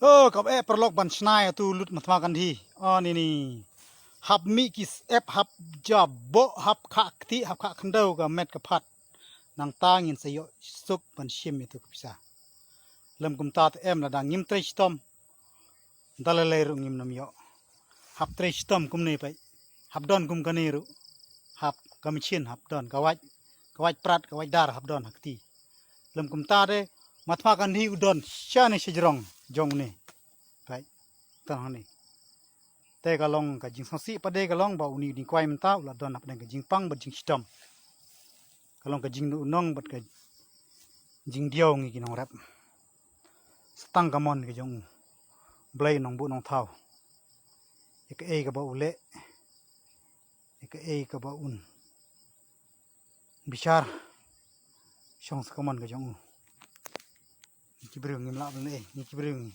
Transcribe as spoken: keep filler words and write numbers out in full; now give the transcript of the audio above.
Oh, kaba eh paralok ban shna ïa tu lut Mahatma Gandhi. Oh, ni ni. Hap mih ki syep, hap jaboh, hap kha kti, hap kha khyndew ka met ka phad. Nangta ngin sa ïoh suk ban shim ïa tu ka pisa. Lem kumta te em lada ngim trei shitom. Da lei lei ruh ngim nym ïoh. Hap trei shitom kumne peit. Hap don kum kane ruh. Hap ka machine hap don, ka wait, ka wait prat, ka wait dar hap don ha kti. Lem kumta de Mahatma Gandhi u don shane sha jrong jong une. Peit. Tang hangne. Te ka long ka jingsngewsih pat de ka long ba une u ding kwai mynta u la don hapdeng ka jingpang bad jingshitom. Ka long ka jingdonong bad ka jingdiaw ngi ki nongrep. Sa tang ka mon ka jong u Blei Nongbuh Nongthaw. Ïa kaei kaba u leh, ïa kaei kaba un bishar, shong sa ka mon ka jong u. Ngi ki briew ngim lah ban leh ei, ngi ki briew ngi